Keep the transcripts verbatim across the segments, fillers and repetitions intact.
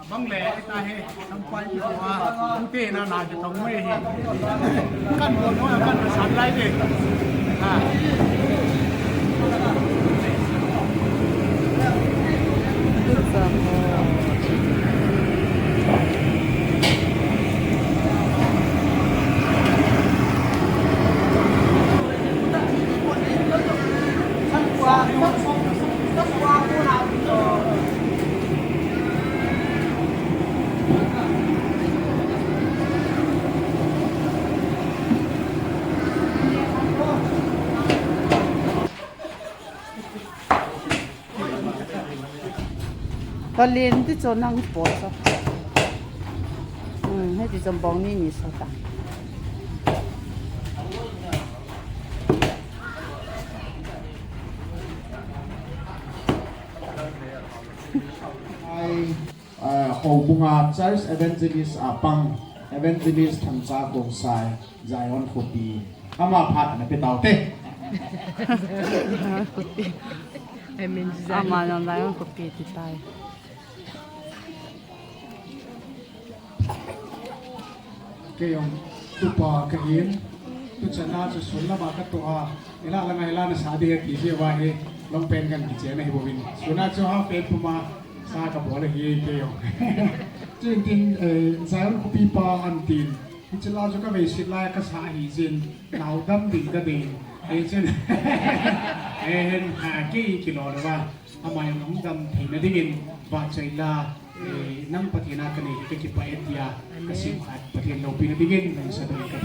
Abang le, ita he, sampai ki tua, ute na na ki tong mai he. Kan bon no, kan na san lai de. Ha. Ka len ti chu nang po sa. Hmm, heti chu bong ni ni sa ta. Ai, eh, Houbunga Church Evangelist a pang, Evangelist Thangcha Khongsai, Zion Khopi. Ama phat ana pe tau te. Amen. Ama nang Zion Khopi ti tai. Kei jong tupa kahin, tuchan a chu sun lama katoh a, ila langa ila nasa ding ahi ti jeh uva hi, long pant kan kichen ahi bouvin. Sun a chu half pant puma sa kabol ahi kei jong. Chuin tin, eh, Zion Khopi pa an tin. Hiche la chu kaveiset lai kasa ahi jeh in, naodam ding kadei. Hichun, eh, hen, ha, kei kilou lou va. Ama jong hung dam theina dingin, vahchoi la, eh, nang Pathen a kanei hi kakipah e tia, kasim khat Pathen loupina dingin, nang sa ding ka.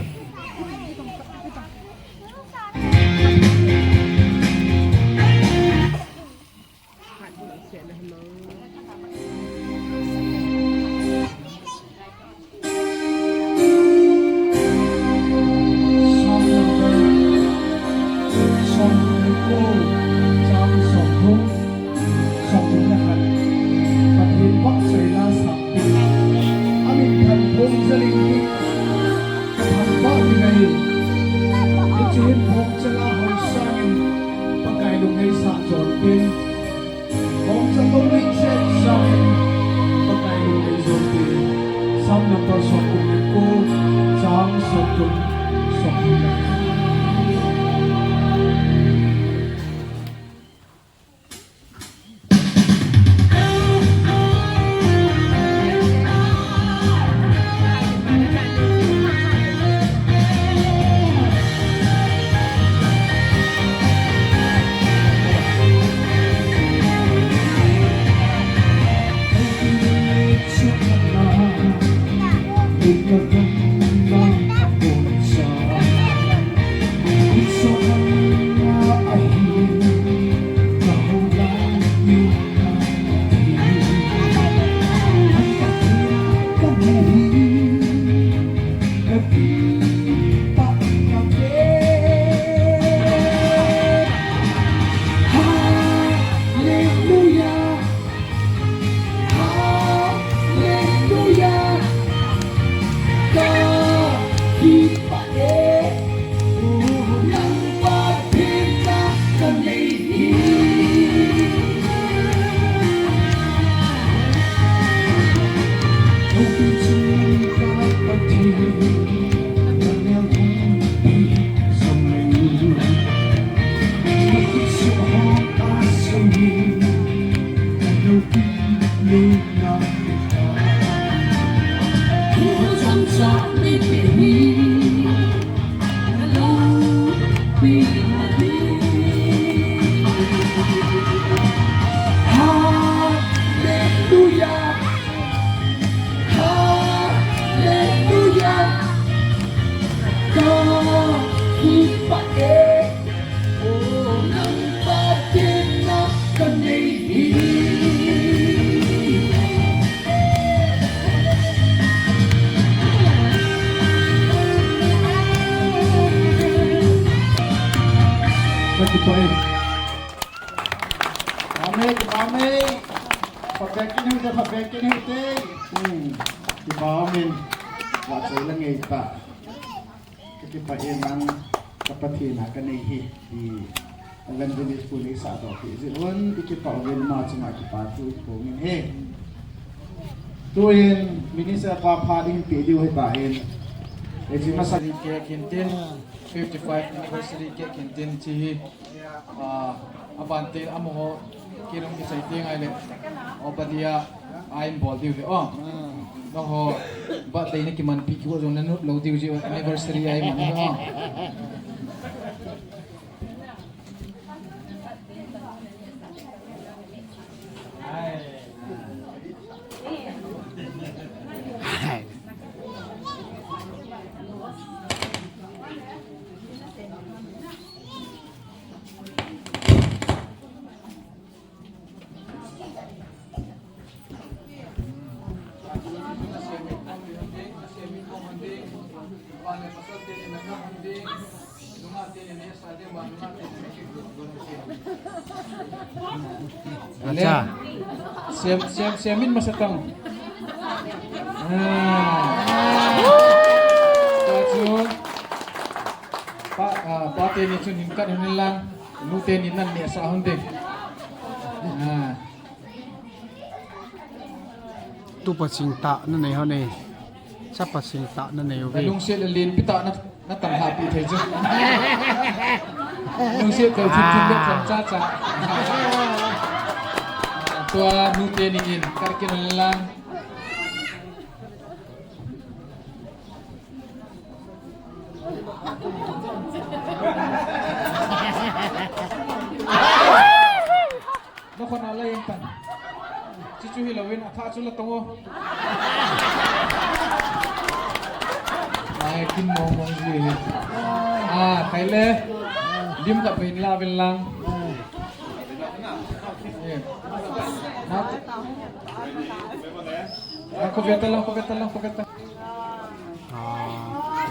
Psalm number somthum le ko, chang somthum, somthum le khat. Pathen vahchoi la sah ding, amin thanpha jal ding, kathangvah ding ahi. Hiche hin bongchal a hung sangin, Pakai lungneisah jon ding. Bongchal lungneisah jon sangin, Pakai lungneisah jon ding. Psalm number somthum le ko, chang somthum, somthum le ko. Hallelujah. Hallelujah. Kakipah e, nang Pathen a kanei hi. Houpi chunga Pathen, naneo hung pi jong leng. Nakhut soh ho a sum hi, naloupi lungna. Thu chomcha neipe hi, naloupi na hi. Hallelujah. Hallelujah. Kakipah e, o nang Pathen a kanei hi. Kakipah e. Amen, amen. Phabep kit hite, phabep kit hite. Hmm. Kipa umin. Vahchoi la ngeitah. Kakipah e, nang ka Pathen a kanei hi, ti Evangelist pu nei sah doh pi jin un, i kipah uvin ama chunga kipa thu i phong in ahi. Tuin minister pa phat in pe diu ahi tahin. Eji masa ni cake hin tin, fifty-five anniversary cake hin tin chi hi. Ah, abante amaho kinung kisei ti ngai le. Obadiah a in bol diu le. Oh. Nangho birthday na kimanpi kit u jong na nop lou diu ji anniversary a i man o. Acha. Sem, sem, sem in masa tang. Ah. Tua chu. Pa, ah, pa teni chun hin kat hin lang. Nu teni nan neh sah hon te. Ah. Tupa sing tah na nei hon e. Chapa sing tah na nei uve. Lungset le lenpi tah na, na tang hapi thei chu. Lungset thei thin thin le thon cha cha. Tua nu teni in kar kin lang. Nakhon a lei in tan. Chuchu hilou in atha chu la tong o. Ai, kin mong mong ji hi. Ah, khai le. Lim khat vei in la vin lang. Eh. Na, na, ko veta lang, ko veta lang, ko veta. Ah, okay.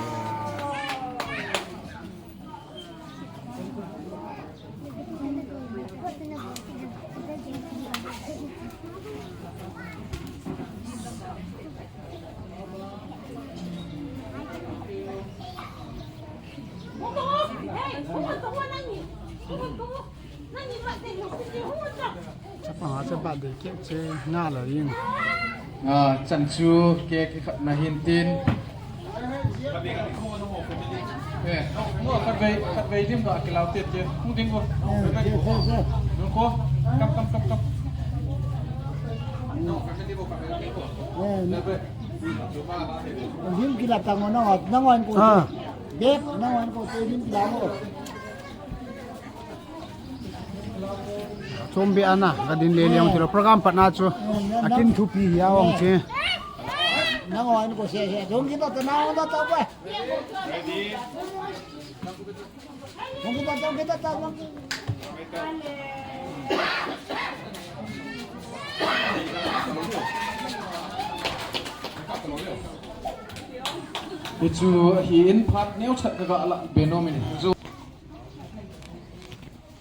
Chapang a chapa de keh che na la yin. Ah, chan chu cake khat na hin tin. Eh, no, khat vei, khat vei dim da kilau te te. Hung ding ko. Ding ko. Kam, kam, kam, kam. Lim kila tang o, nang, nang wan ko. Ah. Dek, nang wan ko, lim kila mo. Chombe ana, ka din le liang tilo program pat na chu. Akin thupi hi a ong che. Nang wan ko se se, dong kita ta na wan ta ta pa. Dong kita, dong kita ta, dong kita. Hichu hi in phat neo chat ka ga la be nom in.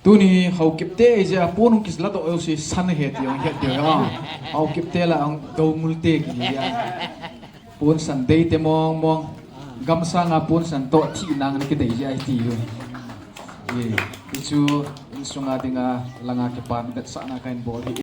Tuni Haokip te eija pon hung kila doh jouse san ahi ti hung het diu ahi. Haokip te la hung dongul te kihi a. Pon san dei te mong mong. Gamsang a pon san toh thina ngan kidei ji ahi ti u. Ye, hichu insunga dinga langa kipan vetsahna kahin bol hi.